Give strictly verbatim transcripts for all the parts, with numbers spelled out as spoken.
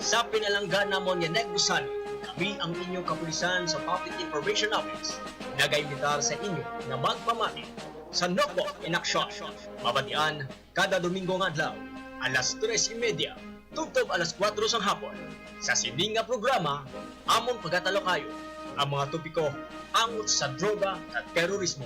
Sa pinalangga namon nga Negros Sunday, kami ang inyong kapulisan sa Public Information Office nagaimbitar sa inyo nga magpamati sa Nokpo in Action. Mabatian kada Domingo nga adlaw, alas tres y media tubtob alas kuwatro sang hapon. Sa sini nga programa, amon pagatalakayon ang mga topiko angot sa droga kag terorismo.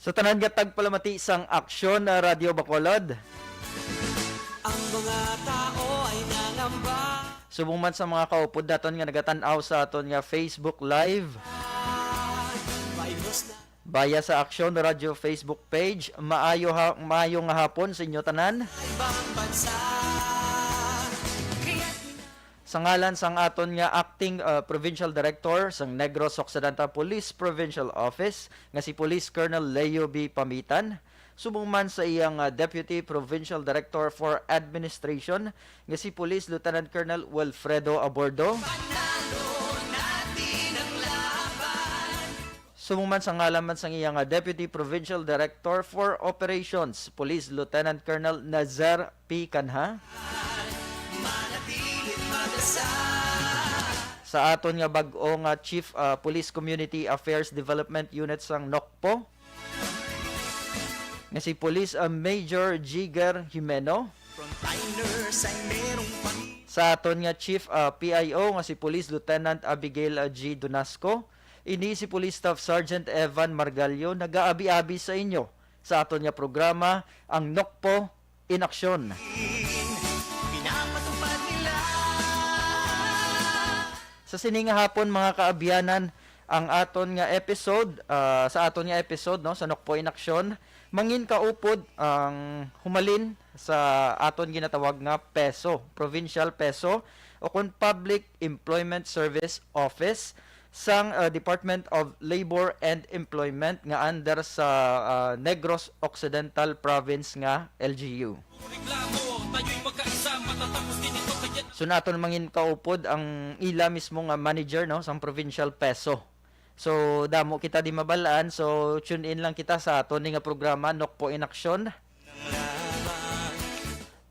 Sa tanan nga tagpalamati sang Aksyon, ah, Radyo Bacolod. Ang mga tao ay nangamba. Subong man sa mga kaupod naton nga nagatan-aw sa aton nga Facebook Live. Virus na. Baya sa Aksyon Radyo Facebook page, maayo ha-, maayo nga hapon sa inyo tanan. Ibang bansa. Kaya Sa ngalan sang aton nga acting, uh, provincial director sang Negros Occidental Police Provincial Office nga si Police Colonel Leo B. Pamitan, subong man sa iyang, uh, Deputy Provincial Director for Administration nga si Police Lieutenant Colonel Wilfredo Abordo. Subong man sa ngalan man sang iya nga Deputy Provincial Director for Operations, Police Lieutenant Colonel Nazar P. Canha. Sa aton nga bag-o nga Chief, ah, Police Community Affairs Development Unit sang Nokpo, nga si Police, ah, Major Jiger Jimeno. Sa aton nga Chief, ah, P I O nga si Police Lieutenant Abigail, ah, G. Donasco, ini si Police Staff Sergeant Evan Margallo nagaabi-abi sa inyo sa aton nga programa, ang Nokpo in Aksyon. Sa sini nga hapon, mga kaabyanan, ang aton nga episode, ah, sa aton nga episode, no, sa Nokpo in Aksyon, mangin kaupod ang humalin sa aton ginatawag nga peso, provincial peso, o kon Public Employment Service Office sang, ah, Department of Labor and Employment nga under sa, ah, Negros Occidental Province nga L G U. So, naton mangin kaupod ang ila mismo nga manager, no, sang provincial peso. So, damo kita di mabalaan. So, tune in lang kita sa aton ni nga programa, Nokpo in Action.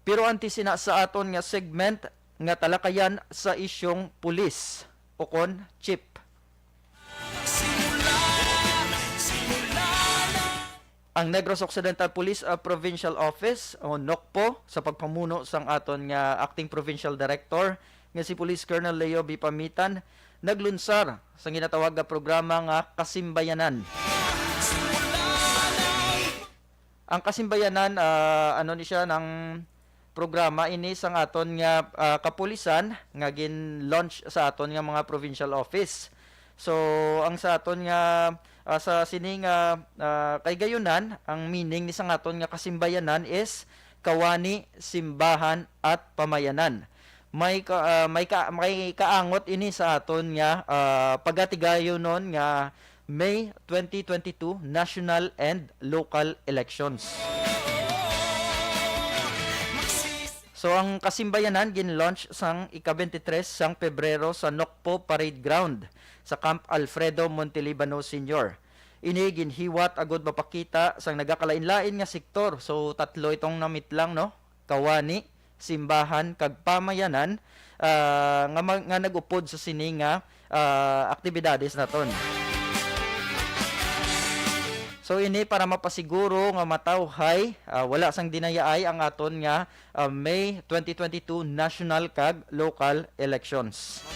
Pero antes sina sa aton nga segment nga talakayan sa isyong pulis, ukon chip. Ang Negros Occidental Police, ah, Provincial Office o NOCPO, sa pagpamuno sang aton nga Acting Provincial Director nga si Police Colonel Leo B. Pamitan, naglunsar sa ginatawag nga programa nga Kasimbayanan. Ang Kasimbayanan, ah, ano ni siya, nang programa ini sang aton nga, ah, kapulisan nga gin-launch sa aton nga mga provincial office. So, ang sa aton nga, ah, sa sini nga, ah, kahigayonan, ang meaning ni sang aton nga Kasimbayanan is kawani, simbahan, at pamayanan. May ka-, ah, may ka-, may kaangot ini sa aton nga, ah, pagatigayonon nga May twenty twenty-two national and local elections. So, ang Kasimbayanan gin-launch sang ika-twenty-three sang Pebrero sa NOCPO Parade Ground sa Camp Alfredo Montelibano Senior. Ini ginhiwat agud mapakita sang nagakalain-lain nga sektor. So, tatlo itong namitlang, no? Kawani, simbahan, kag pamayanan, ah, nga ma-, nga nag-upod sa sini nga, ah, aktibidades naton. So, ini para mapasiguro nga matawhay, ah, wala sang dinayaay ang aton nga, ah, May twenty twenty-two national kag local elections.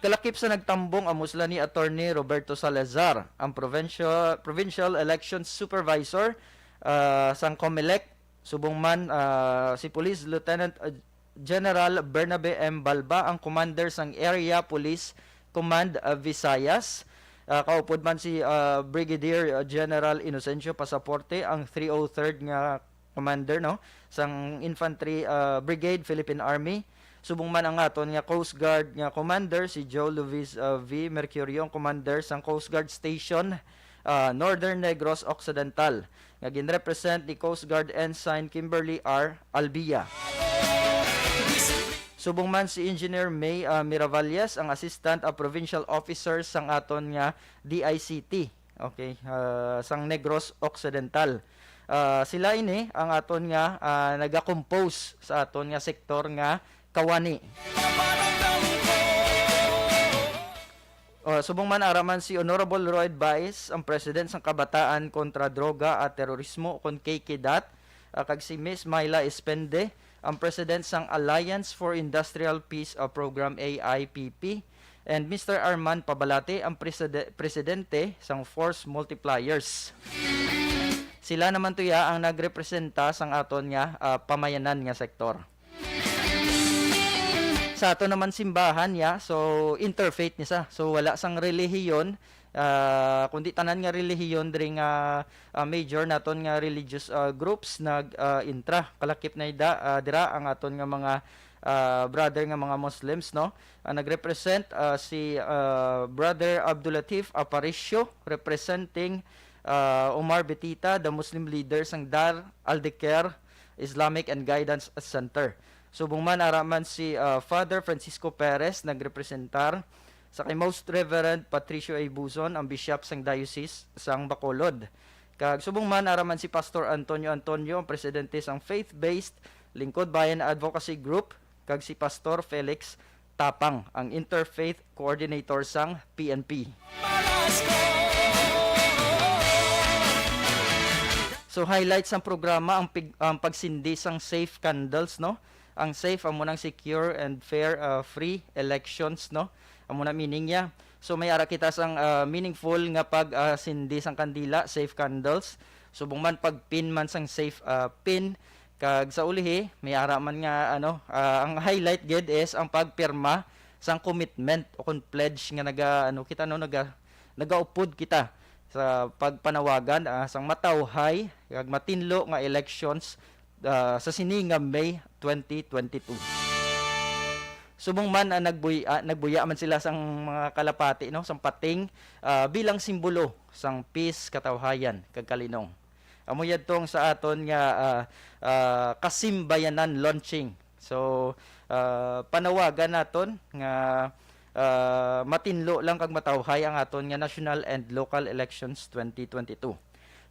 Kalakip sa nagtambong, amo sila ni Attorney Roberto Salazar, ang provincial, Provincial Elections Supervisor, ah, sang COMELEC, subong man, ah, si Police Lieutenant, ah, General Bernabe M. Balba ang commander sang Area Police Command, ah, Visayas. Ah, kaupod man si, ah, Brigadier, ah, General Inocencio Pasaporte, ang three oh third nga commander, no, sang Infantry, ah, Brigade, Philippine Army. Subong man ang aton nga Coast Guard nga commander, si Joe Luis, ah, V. Mercurio, ang commander sang Coast Guard Station, ah, Northern Negros Occidental, nga ginrepresent ni Coast Guard Ensign Kimberly R. Albia. Subong man si Engineer May, ah, Miravalles, ang Assistant, ah, Provincial Officer sang aton nga D I C T, okay, ah, sang Negros Occidental. Ah, sila ini ang aton nga, ah, nagakompose sa aton nga sektor nga kawani. Uh, subong man, ara man si Honorable Royd Baez, ang President sang Kabataan Kontra Droga at Terorismo, kon K K DAT, uh, kag si Miss Myla Espende, ang President sang Alliance for Industrial Peace, uh, Program, A I P P, and Mister Arman Pabalate, ang preside- Presidente sang Force Multipliers. Sila naman tuya ang nagrepresenta sang aton nga, uh, pamayanan nga sektor. Sa ato naman simbahan, ya, so interfaith ni sa. So wala sang relihiyon, ah, kundi tanan nga relihiyon diri nga, ah, major naton nga religious, ah, groups nag, ah, intra. Kalakip na ida, ah, dira ang aton nga mga, ah, brother nga mga Muslims, no? Ang nagrepresent, ah, si, ah, Brother Abdulatif Aparicio, representing, ah, Omar Betita, the Muslim leader sang Dar Al-Dikir Islamic and Guidance Center. Subong man, ara man si, ah, Father Francisco Perez nagrepresentar sa kay Most Reverend Patricio A. Buzon, ang Bishop sang Diocese sang Bacolod. Kag subong man, ara man si Pastor Antonio Antonio, ang presidente sang faith-based Lingkod Bayan Advocacy Group, kag si Pastor Felix Tapang, ang interfaith coordinator sang P N P. So, highlight sang programa ang pig-, ang pagsindi sang safe candles, no? Ang safe amo nang secure and fair, uh, free elections, no? Amo na meaning niya. So, may ara kita sang, uh, meaningful nga pag, uh, sindi sang kandila, safe candles. Subong man pag pin man sang safe, uh, pin. Kag sa ulihi, may ara man nga, ano, uh, ang highlight gid is ang pagpirma sang commitment o kon pledge nga naga, ano, kita, no, naga, nagaupod kita sa pagpanawagan, ah, sang matawhay kag matinlo nga elections, ah, sa sini nga May twenty twenty-two. Subong man, ah, nagbuy-, ah, nagbuya man sila sang mga kalapati, no, sang pating, ah, bilang simbolo sang peace, katawhayan, kag kalinong. Amo yadtong sa aton nga, ah, ah, kasimbayanan launching. So, ah, panawagan naton nga, ah, matinlo lang kag matawhay ang aton nga national and local elections twenty twenty-two.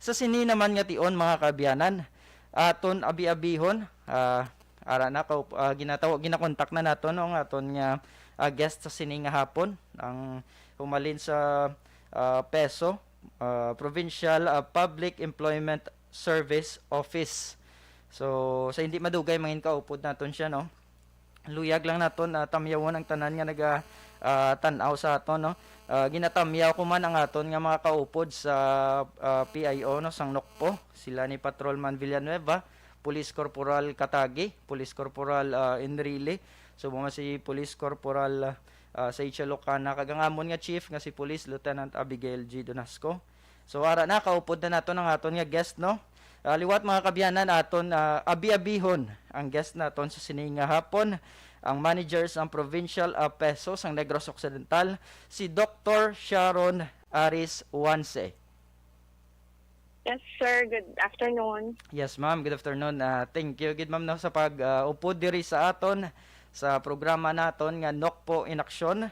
Sa sini naman nga tion, mga kaabyanan, aton abi-abihon, ah, ara na ka, ah, ginataw-, ginakontak na nato, no, ang aton nga, ah, guest sa sini nga hapon, ang humalin sa, ah, PESO, ah, Provincial, ah, Public Employment Service Office. So, sa hindi madugay, mangin kaupod naton siya, no? Luyag lang naton, ah, tamyawon ang tanan nga naga, ah, tan-aw sa aton, no? Ah, ginatamyaw ko man ang aton nga mga kaupod sa, ah, P I O, no, sang NOCPO. Sila ni Patrolman Villanueva, Police Corporal Katagi, Police Corporal, ah, Enrile, subong man si Police Corporal, ah, Sage Lucana, kag ang amon nga chief nga si Police Lieutenant Abigail G. Donasco. So, ara na, kaupod na naton ang aton nga guest, no? Ah, liwat, mga kaabyanan, aton, ah, abi-abihon ang guest naton sa sini nga hapon, ang manager sang Provincial, ah, PESO sang Negros Occidental, si Doktor Sharon Aris Wanse. Yes, sir. Good afternoon. Yes, ma'am. Good afternoon. Ah, thank you gid, ma'am, no, sa pag, ah, upod diri sa aton sa programa naton nga NOCPO in Action.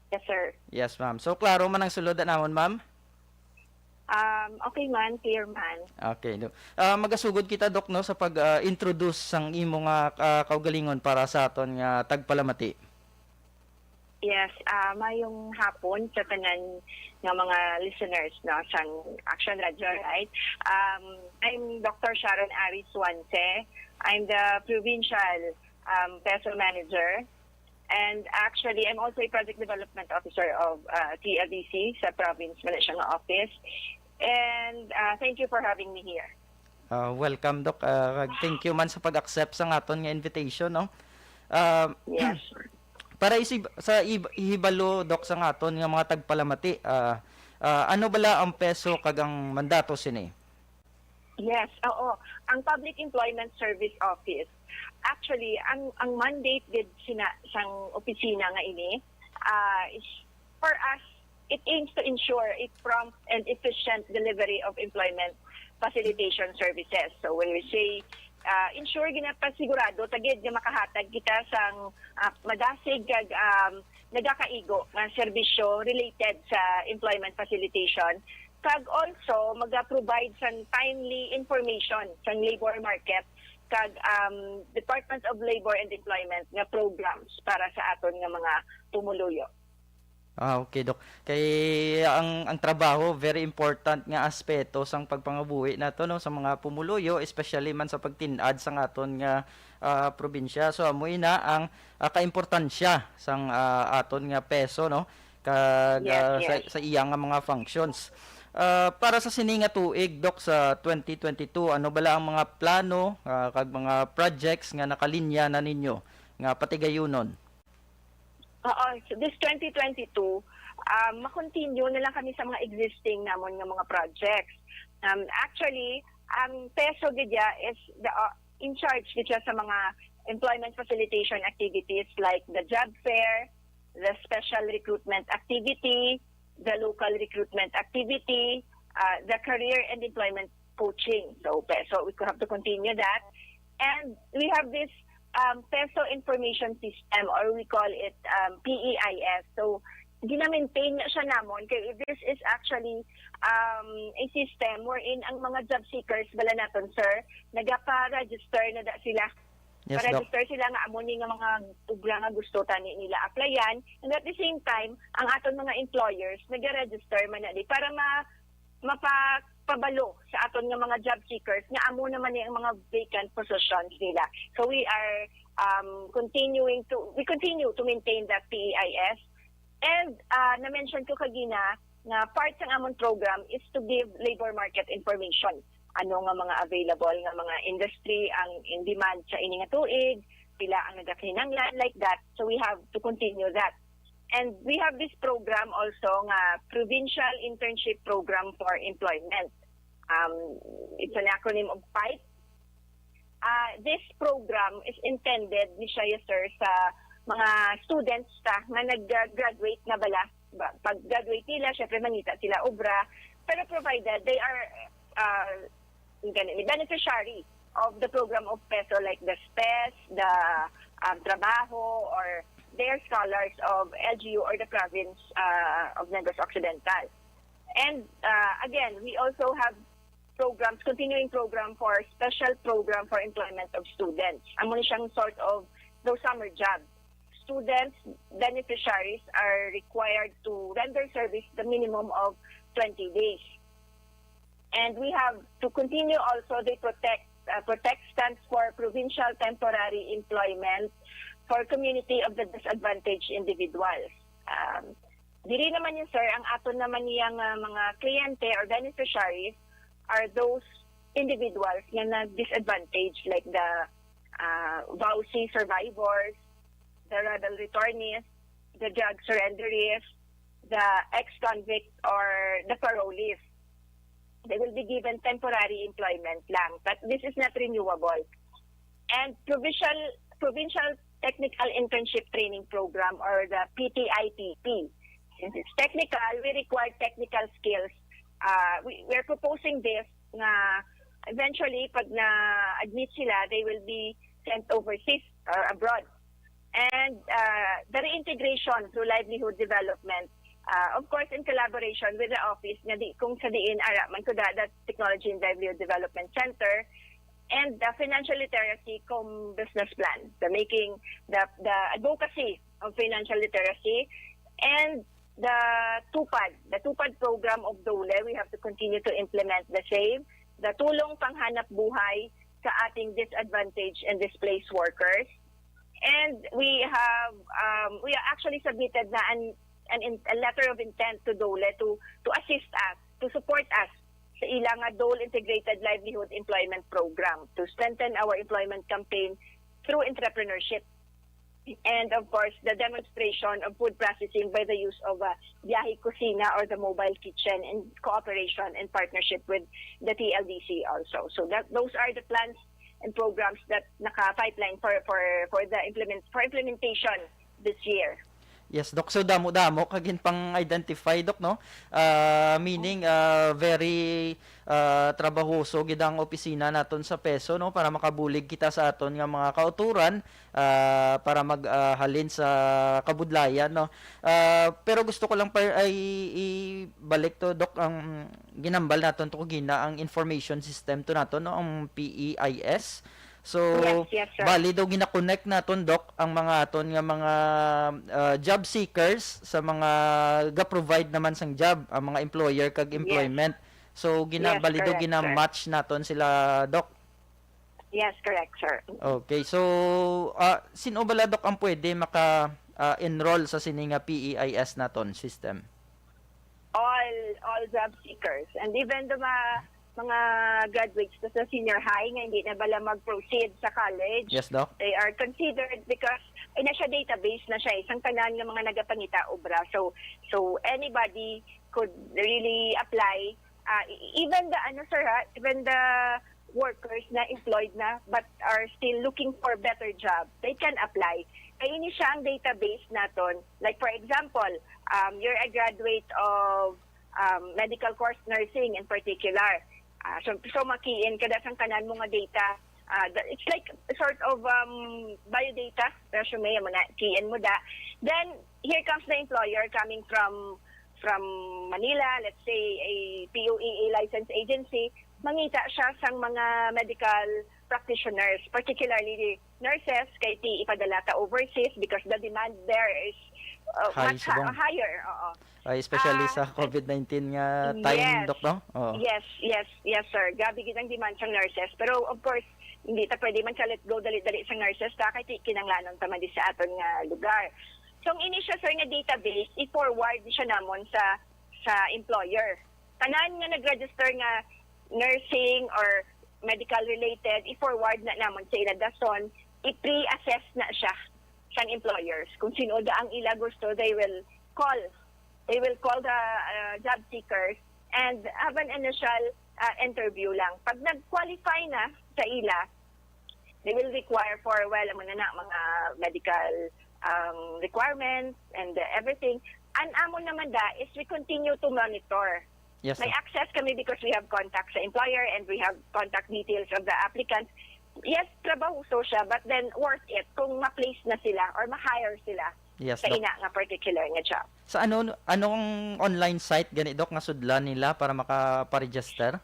Yes, sir. Yes, ma'am. So, klaro man ang sulod namon, ma'am? Um, okay man, clear man. Okay, no. Ah, magasugod kita, Doc, no, sa pag, ah, introduce sang imo nga, ah, kaugalingon para sa aton nga tagpalamati. Yes, ah, mayong hapon sa tanan nga mga listeners, no, sang Action Radio, right? Um, I'm Doctor Sharon Aris Suanse. I'm the provincial, um, PESO manager. And actually, I'm also a project development officer of, uh, T L D C sa province man siya nga office. And, uh, thank you for having me here. Ah, welcome, Doc. Ah, kag thank you man sa pag-accept sa aton nga invitation, no? Ah, Yes. Para isib-, sa ib-, ihibalo, Doc, sa aton nga mga tagpalamati, ah, ah, ano bala ang PESO kag ang mandato sini? Yes, oo. Ang Public Employment Service Office, actually, ang, ang mandate gid sina, sang opisina nga ini, ah, is for us, it aims to ensure a prompt and efficient delivery of employment facilitation services. So when we say ah, ensure, ginapasigurado ta gid nga makahatag kita sang, ah, madasig kag, um, nagakaigo nga serbisyo related sa employment facilitation, kag also maga-provide sang timely information sang labor market kag, um, Department of Labor and Employment nga programs para sa aton nga mga pumuluyo. Ah, okay, Doc. Kay ang ang trabaho, very important nga aspeto sang pagpangabuhi nato, no, sa mga pumuluyo, especially man sa pagtin-ad sang aton nga, ah, probinsya. So, amo ina ang, ah, kaimportansya sang, ah, aton nga peso, no, kag, Yes, ah, sa, yes. sa iya nga mga functions. Ah, para sa sini nga tuig, Doc, sa twenty twenty-two, ano bala ang mga plano, ah, kag mga projects nga nakalinya na ninyo nga patigayunon? Oo, so this twenty twenty-two, um, ma-continue na lang kami sa mga existing namon nga mga projects. Um, actually, ang peso gid ya is the, uh, in charge gid siya sa mga employment facilitation activities like the job fair, the special recruitment activity, the local recruitment activity, uh, the career and employment coaching. So, pe- so we have to continue that. And we have this, um, peso information system, or we call it, um, P E I S. So, gina-maintain na siya namon kay this is actually, um, a system wherein ang mga job seekers bala naton, sir, nagapa-register na da sila. Yes, Doc. Pa-register sila nga amo ni nga mga obra nga gusto tani nila applyan. And at the same time, ang aton mga employers nag-register man na di para ma mapapabalo sa aton nga mga job seekers nga amo naman ni ang mga vacant positions nila. So we are, um, continuing to we continue to maintain that P E I S. And, ah, na-mention ko kagina nga part sang amon program is to give labor market information. Ano nga mga available nga mga industry ang in demand sa ini nga tuig, pila ang nagakinahanglan, like that. So we have to continue that. And we have this program also nga provincial internship program for employment. Um, it's an acronym of PIPE. Ah, this program is intended ni siya, yes, sir, sa mga students ta nga nag-graduate na bala. Ba- Pag-graduate nila, syempre mangita sila obra. Pero provided they are, ah, gani, beneficiary of the program of peso, like the SPES, the, um, Trabaho, or they are scholars of L G U or the province, ah, of Negros Occidental. And, ah, again, we also have programs, continuing program for special program for employment of students. Amo ni siyang sort of those summer jobs. Students, beneficiaries are required to render service the minimum of twenty days. And we have to continue also the protect, uh, protect stands for provincial temporary employment for community of the disadvantaged individuals. Um, diri naman yun, sir, ang aton naman niya nga mga kliyente or beneficiaries are those individuals nga nag-disadvantage, like the, uh, VAWC survivors, the rebel returnees, the drug surrenderies, the ex-convict, or the parolees. They will be given temporary employment lang, but this is not renewable. And provincial, Provincial Technical Internship Training Program, or the P T I T P. Since it's technical, we require technical skills. Uh, we, we're proposing this nga eventually, pag na-admit sila, they will be sent overseas or abroad. And, uh, the reintegration through livelihood development, uh, of course, in collaboration with the office nga di, kung sa diin ara man ko da, that Technology and Livelihood Development Center, and the financial literacy cum business plan, the making, the, the advocacy of financial literacy, and the TUPAD, the TUPAD program of DOLE, we have to continue to implement the same, the tulong panghanap buhay sa ating disadvantaged and displaced workers. And we have, um, we actually submitted na an, an in, a letter of intent to DOLE to, to assist us, to support us sa ilang nga DOLE Integrated Livelihood Employment Program to strengthen our employment campaign through entrepreneurship. And of course, the demonstration of food processing by the use of a biyahe kusina or the mobile kitchen in cooperation and partnership with the T L D C also. So that, those are the plans and programs that naka-pipeline for, for, for the implement, for implementation this year. Yes, Doc. So, damo-damo ka ginpang-identify, Doc, no? Ah, meaning, ah, very, ah, trabahoso gid ang opisina naton sa PESO, no? Para makabulig kita sa aton nga mga kauturan, ah, para mag, ah, halin sa kabudlayan, no? Ah, pero gusto ko lang pa, ay, ibalik to, Doc, ang ginambal naton to kagina, ang information system to naton, no? Ang P E I S. So, Yes, yes, sir. bali daw gina-connect naton, Doc, ang mga aton nga mga, ah, job seekers sa mga ga-provide naman sang job, ang mga employer kag Yes. employment. So, gina-, Yes, bali daw correct, sir. gina-match naton sila, Doc. Yes, correct, sir. Okay. So, ah, sino bala, Doc, ang pwede maka, ah, enroll sa sini nga P E I S naton system? All, all job seekers. And even the mga, mga graduates na sa senior high nga hindi na bala mag-proceed sa college, Yes, Doc. they are considered because ay na siya database na siya. Isang tanan nga mga nagapangita obra. So, so anybody could really apply. Ah, e-, even the, ano, sir, ha, even the workers na employed na but are still looking for better job, they can apply. Kay ini siya ang database naton. Like, for example, um, you're a graduate of, um, medical course nursing in particular. Ah, so, so, ma-key in ka da sang tanan mo nga data. Ah, the, it's like sort of, um, biodata, resume, mo na, key in mo da. Then, here comes the employer coming from, from Manila, let's say, a P O E A licensed agency, mangita siya sang mga medical practitioners, particularly nurses, kay ti ipadala ta overseas because the demand there is, uh, High much ha-, subong. higher. Oo. Ay, especially Ah, sa COVID nineteen nga time, Yes. Doc, no? Oo. Yes, yes, yes, sir. Grabe gid ang demand sang nurses. Pero, of course, hindi ta pwede man sa let go dali-dali sa nurses, ta, kay ti-, kinanglanon ta man di sa aton nga lugar. So, ang ini siya, sir, nga database, i-forward siya namon sa, sa employer. Tanan nga nag-register nga nursing or medical related, i-forward na namon sa ila dason, i-pre-assess na siya sang employers. Kung sino da ang ila gusto, they will call. They will call the, uh, job seekers and have an initial, uh, interview lang. Pag nag-qualify na sa ila, they will require for, well, amo na na, mga medical, um, requirements and, uh, everything. Ang amo naman da is we continue to monitor. Yes, May sir. access kami because we have contact sa employer and we have contact details of the applicant. Yes, trabahoso siya, but then worth it kung ma-place na sila or ma-hire sila Yes, sa Doc. ina nga particular nga job. Sa ano, anong online site gani, Doc, nga sudlan nila para makaparegister?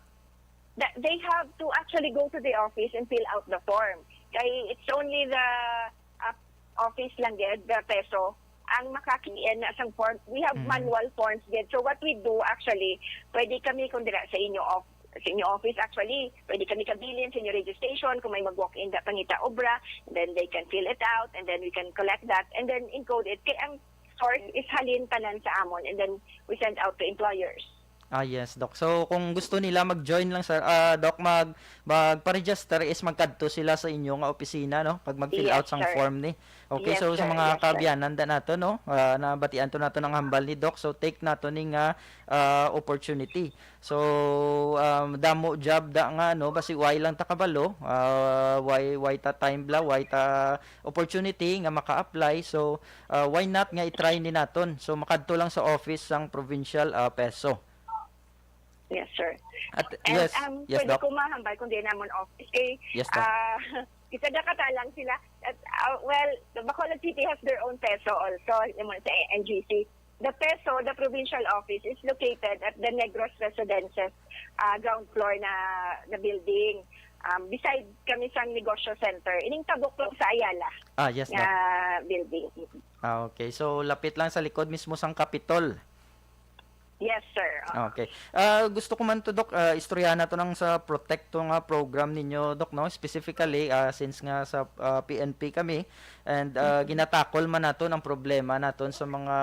That they have to actually go to the office and fill out the form. Kay it's only the, uh, office lang gid, the PESO, ang makaki-in na sang form. We have Mm. manual forms gid. So what we do actually, pwede kami kung dira sa inyo of-, sa inyo office actually, pwede kami kabilin sa inyo registration kung may mag-walk-in da pangita obra, then they can fill it out and then we can collect that and then encode it. Kay ang source is halin tanan sa amon and then we send out to employers. Ah, yes, Doc. So, kung gusto nila mag-join lang, sir, ah, Doc, mag-, magpa-register is magkadto sila sa inyo nga opisina, no? Pag mag-fill Yes, out sang sir. form ni. Okay, Yes, so sa sir. mga Yes, sir. kaabyanan da nato, no? Ah, nabatian to nato ang hambal ni Doc. So, take nato ni nga, ah, opportunity. So, um, damo job da nga, no? Basi why lang ta kabalo, ah, why, why ta time bla, why ta opportunity nga maka-apply. So, ah, why not nga i-try ni naton? So, makadto lang sa office sang provincial, ah, PESO. Yes, sir. At, And, yes, um, yes, pwede Doc. ko mahambal kung di namon office kay, Yes, Doc. ah, kita nakatalang sila. At, ah, well, the Bacolod City has their own PESO also, yung sa N G C. The PESO, the provincial office, is located at the Negros Residences, ah, ground floor na, na building. Um, beside kami sa Negosyo Center. Ining tabok lang sa Ayala Ah, yes, nga Doc. building. Ah, okay. So, lapit lang sa likod mismo sang Capitol. Yes, sir. Oo. Okay. Ah, gusto ko man to, Doc, ah, istoryahan nato nang sa Protect to nga program ninyo, Doc, no? Specifically, ah, since nga sa, ah, P N P kami, and, ah, Mm-hmm. ginatakol man naton ang problema naton sa mga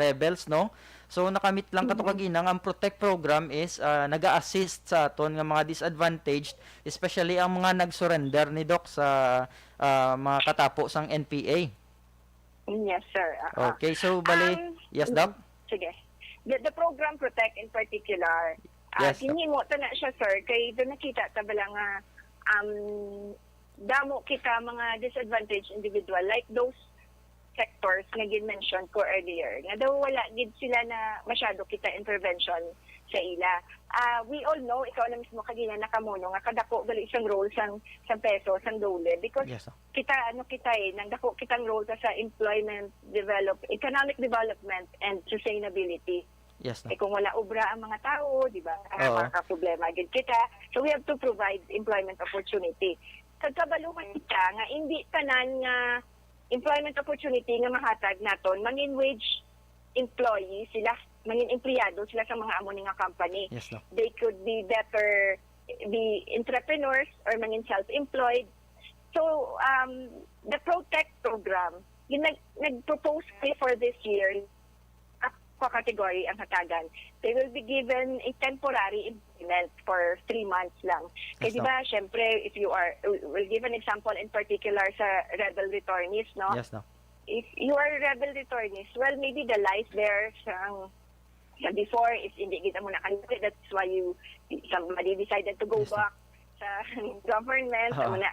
rebels, no? So, nakamit lang kato Mm-hmm. kagina nga ang Protect program is, ah, naga-assist sa aton nga mga disadvantaged, especially ang mga nag-surrender ni Doc sa, ah, mga katapo sang N P A. Yes, sir. Ah, ah. Okay, so bali, Um, yes, Doc? mm, sige. The, the program Protect in particular, ah, Yes, Doc. ginhimo ta na siya, sir, kay doon nakita ta bala nga, um, damo kita mga disadvantaged individual, like those sectors nga gin-mention ko earlier, nga daw wala gid sila na masyado kita intervention sa ila. Ah, we all know, ikaw na mismo kagina nakamuno, nga kadako gali sang role sang, sang peso, sang DOLE, because Yes, no. kita, ano kita eh, nagdako kitang role sa, sa employment, develop, economic development, and sustainability. Yes, no. Eh, kung wala obra ang mga tao, di ba? Oo. Makakaproblema gid kita. So, we have to provide employment opportunity. Kag kabaluhan kita nga hindi tanan nga employment opportunity nga mahatag naton, mangin wage employee sila, mangin empleyado sila sa mga amo ni nga company. Yes, no. They could be better, be entrepreneurs or mangin self-employed. So, um, the Protect program, yung nag, nag-propose kami for this year, ah, pa category ang hatagan. They will be given a temporary employment for three months lang. Kaya Yes, di no. ba, syempre, if you are, we'll give an example in particular sa rebel returnees, no? Yes, no. If you are a rebel returnees, well, maybe the life there sa, sa before is hindi kita mo nakanapit. That's why you, somebody decided to go Yes, no. back sa government, Oo. amo na.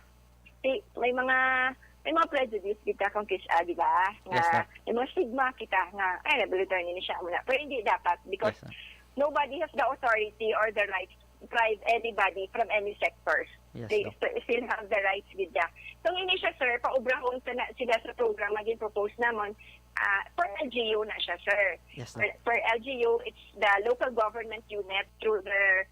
Si, may mga, may mga prejudice kita kung kis-, ah, di ba? Nga, Yes, no. may mga stigma kita nga, "Ay, rebel returnees ni siya," amo na. Pero hindi dapat because Yes, no. nobody has the authority or the right to deprive anybody from any sectors. Yes, They no. st-, still have the rights with that. So, ini siya, sir, paubrahon sa na, sila sa program nga gin-propose namon, ah, for L G U na siya, sir. Yes, no. For, for L G U, it's the local government unit through their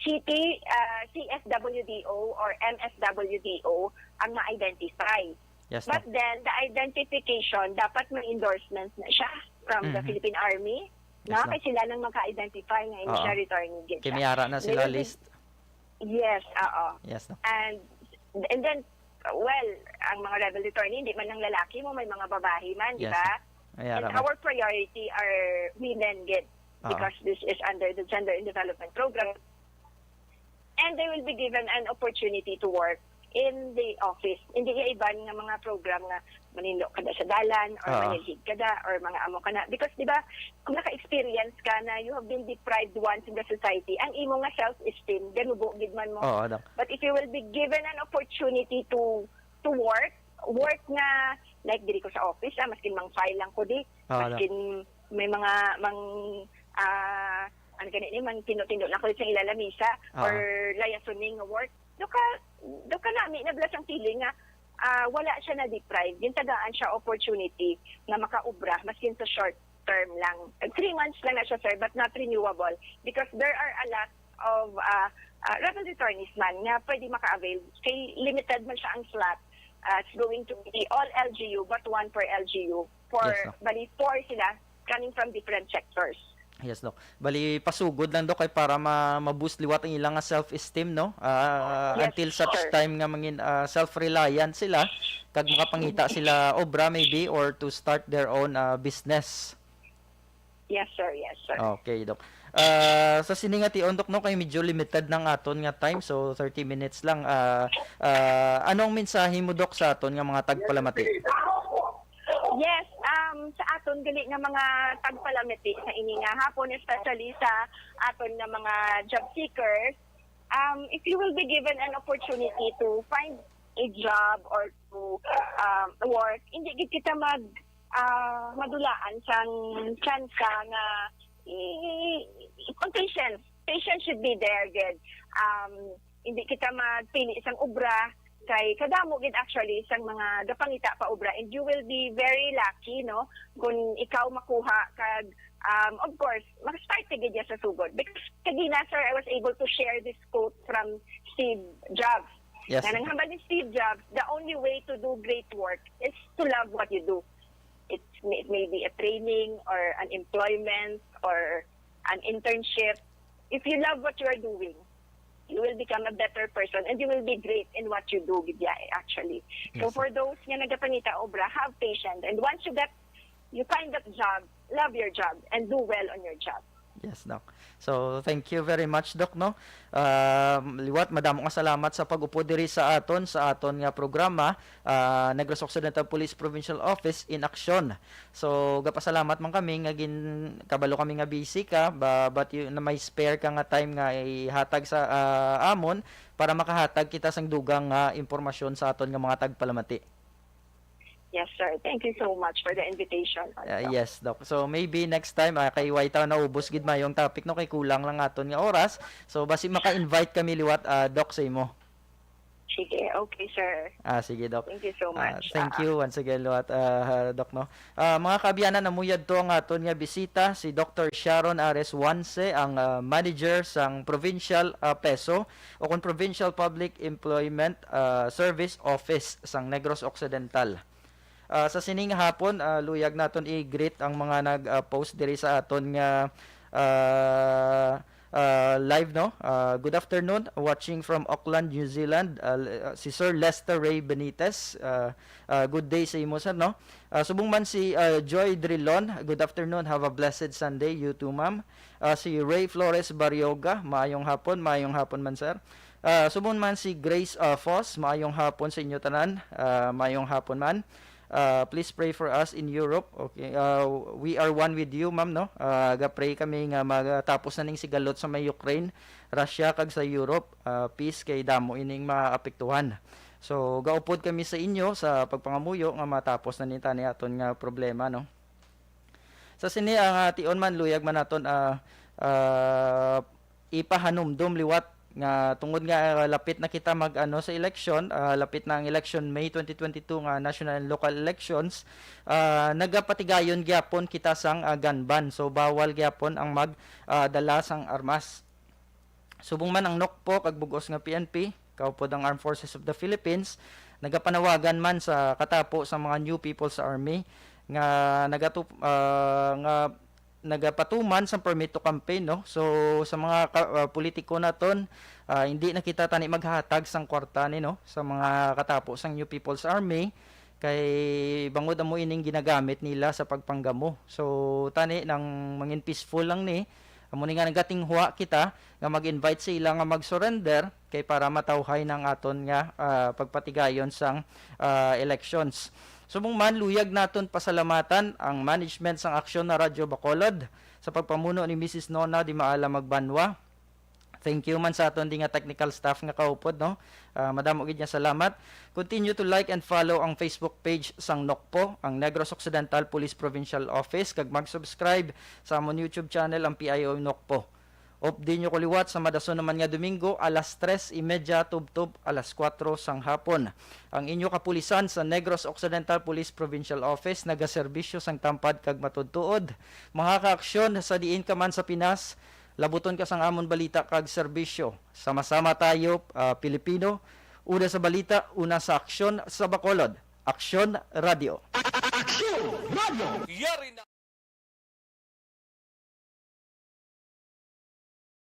city, ah, C S W D O or M S W D O ang ma-identify. Yes, But no. then, the identification, dapat may endorsement na siya from the Mhm. Philippine Army. Yes, No? no. Kay sila nang magka-identify nga hindi Oo. siya returning gid Kay siya. may ara na They sila will be list. Yes, oo. Yes, no. And, and then, well, ang mga rebel returnees, hindi man lang lalaki mo, may mga babae man, di Yes, ba? no. May And ara man. our priority are women gid Ah. because this is under the Gender and Development Program. And they will be given an opportunity to work in the office. Hindi kay iban nga mga program nga manindog ka da sa dalan or Ah. manilhig ka da or mga amo ka na. Because, di ba, kung naka-experience ka na you have been deprived once in the society, ang imo nga self-esteem, ganubo gid man mo. Oo, Doc. But if you will be given an opportunity to to work, work nga, like, diri ko sa office, ah, maskin mang file lang ko di, Oo, Doc. maskin may mga mang, ah, ano gani ni, mang tindo-tindo lang ko sa ilalamisa, Oo. or layasuning nga work. Do ka, do ka nami na bala sang feeling nga, ah, wala siya na-deprive. Yung tagaan siya opportunity nga makaobra, maskin sa short term lang. Three months lang na siya, sir, but not renewable because there are a lot of, ah, ah, rebel returnees man nga pwede maka-avail. Kay limited man siya ang slot. Ah, it's going to be all L G U but one per L G U. For, Yes, no. bali, four sila coming from different sectors. Yes, Doc. Bali, pasugod lang, Doc, kay para ma-, ma-boost liwat ang ilang nga self-esteem, no? Ah, Yes, until such sir. time nga mangin, ah, self-reliant sila, kag makapangita sila obra maybe or to start their own, ah, business. Yes, sir. Yes, sir. Okay, Doc. Ah, sa sini nga tion, Doc, no, kay medyo limited nang aton nga time, so thirty minutes lang. Ah, ah, ano ang mensahe mo, Doc, sa aton nga mga tagpalamati? Yes, um, sa aton gali nga mga tagpalamati sa ini nga hapon, especially sa aton nga mga job seekers, um, if you will be given an opportunity to find a job or to, um, work, hindi gid kita mag, ah, madulaan sang tsansa nga i-, i-, patience. Patience should be there gid. Um, hindi kita magpili sang obra kay kadamo gid actually sang mga gapangita pa obra, and you will be very lucky, no, kung ikaw makuha kag, um, of course, mag-start ka gid ya sa sugod. Because kagina, sir, I was able to share this quote from Steve Jobs. Yes. Na nanghambal ni Steve Jobs, the only way to do great work is to love what you do. It's, it may be a training or an employment or an internship. If you love what you are doing, you will become a better person and you will be great in what you do, gid ya, eh, actually. So, Yes, sir. for those nga nagapangita obra, have patience. And once you get, you find that job, love your job and do well on your job. Yes, Doc. So, thank you very much, Doc, no? Um, liwat, madamo nga salamat sa pag-upod diri sa aton, sa aton nga programa, ah, Negros Occidental Police Provincial Office in Action. So, gapasalamat man kami nga gin-, kabalo kami nga busy ka, ba-, but you, na may spare ka nga time nga ihatag sa, ah, amon para makahatag kita sang dugang nga impormasyon sa aton nga mga tagpalamati. Yes, sir. Thank you so much for the invitation Ah, also. Yes, Doc. So maybe next time, ah, kay way ta naubos gid mayong topic, no, kay kulang lang aton nga oras. So basi maka-invite kami liwat, ah, Doc, sa imo. Sige, okay, sir. Ah, sige, Doc. Thank you so Ah, much. thank Ah, you once again liwat, ah, Doc, no. Ah, mga kaabyanan, amo yadto ang aton nga bisita, si Doctor Sharon Ares Wanse, ang, ah, manager sang Provincial, ah, PESO o kon Provincial Public Employment, ah, Service Office sang Negros Occidental. Ah, sa sining hapon, ah, luyag naton i-greet ang mga nag-post diri sa aton nga, ah, ah, live, no? Ah, good afternoon, watching from Auckland, New Zealand. Ah, l- ah, si Sir Lester Ray Benitez. Ah, ah, good day sa imo, sir, no? Ah, subong man si, ah, Joy Drilon, "Good afternoon, have a blessed Sunday, you too, ma'am." Ah, si Ray Flores Barrioga, "Maayong hapon, maayong hapon man, sir." Ah, subong man si Grace, ah, Foss, "Maayong hapon sa inyo tanan." Ah, maayong hapon man. Ah, please pray for us in Europe. Okay, ah, we are one with you, ma'am, no? Ah, ga-pray kami nga magatapos na ning sigalot sa may Ukraine, Russia, kag sa Europe. Ah, peace, kay damo ining maapektuhan. So, gaupod kami sa inyo sa pagpangamuyo nga matapos na ni tani aton nga problema, no? Sa sini ang, ah, tion man, luyag man naton, ah, ah, ipahanumdom liwat nga tungod nga, ah, lapit na kita mag-ano sa eleksyon, ah, lapit na ang election, May twenty twenty-two nga national and local elections, ah, nagapatigayon gyapon kita sang, ah, gun ban. So bawal gyapon ang mag, ah, dala sang armas. Subong man ang NOCPO kag bug-os nga P N P, kaupod ang Armed Forces of the Philippines, nagapanawagan man sa katapo sa mga New People's Army nga nagatup, ah, nga nagapatuman sang permit to campaign, no? So sa mga ka, ah, politiko naton, ah, hindi na kita tani maghatag sang kwarta ni, no, sa mga katapo sang New People's Army, kay bangod amo ining ginagamit nila sa pagpanggamo. So tani nang mangin peaceful lang ni, amo ni nga nagatinghwa kita nga mag-invite sa ila nga mag-surrender kay para matawhay nang aton nga, ah, pagpatigayon sang, ah, elections. Subong man, luyag naton pasalamatan ang management sang Aksyon na Radyo Bacolod sa pagpamuno ni Missus Nona Dimaala Magbanwa. Thank you man sa aton di nga technical staff nga kaupod, no? Ah, madamo gid nga salamat. Continue to like and follow ang Facebook page sang NOCPO, ang Negros Occidental Police Provincial Office, kag mag-subscribe sa amon YouTube channel, ang P I O NOCPO. Updi nyo ko liwat sa madason naman nga Domingo, alas tres y media tubtob alas kuwatro sang hapon. Ang inyo kapulisan sa Negros Occidental Police Provincial Office nagaserbisyo sang tampad kag matuod-tuod. Mga kaaksyon, sa diin ka man sa Pinas, labuton ka sang amon balita kag serbisyo. Sama-sama tayo, ah, Pilipino. Una sa balita, una sa aksyon sa Bacolod. Aksyon Radio. Aksyon Radio! Yari na!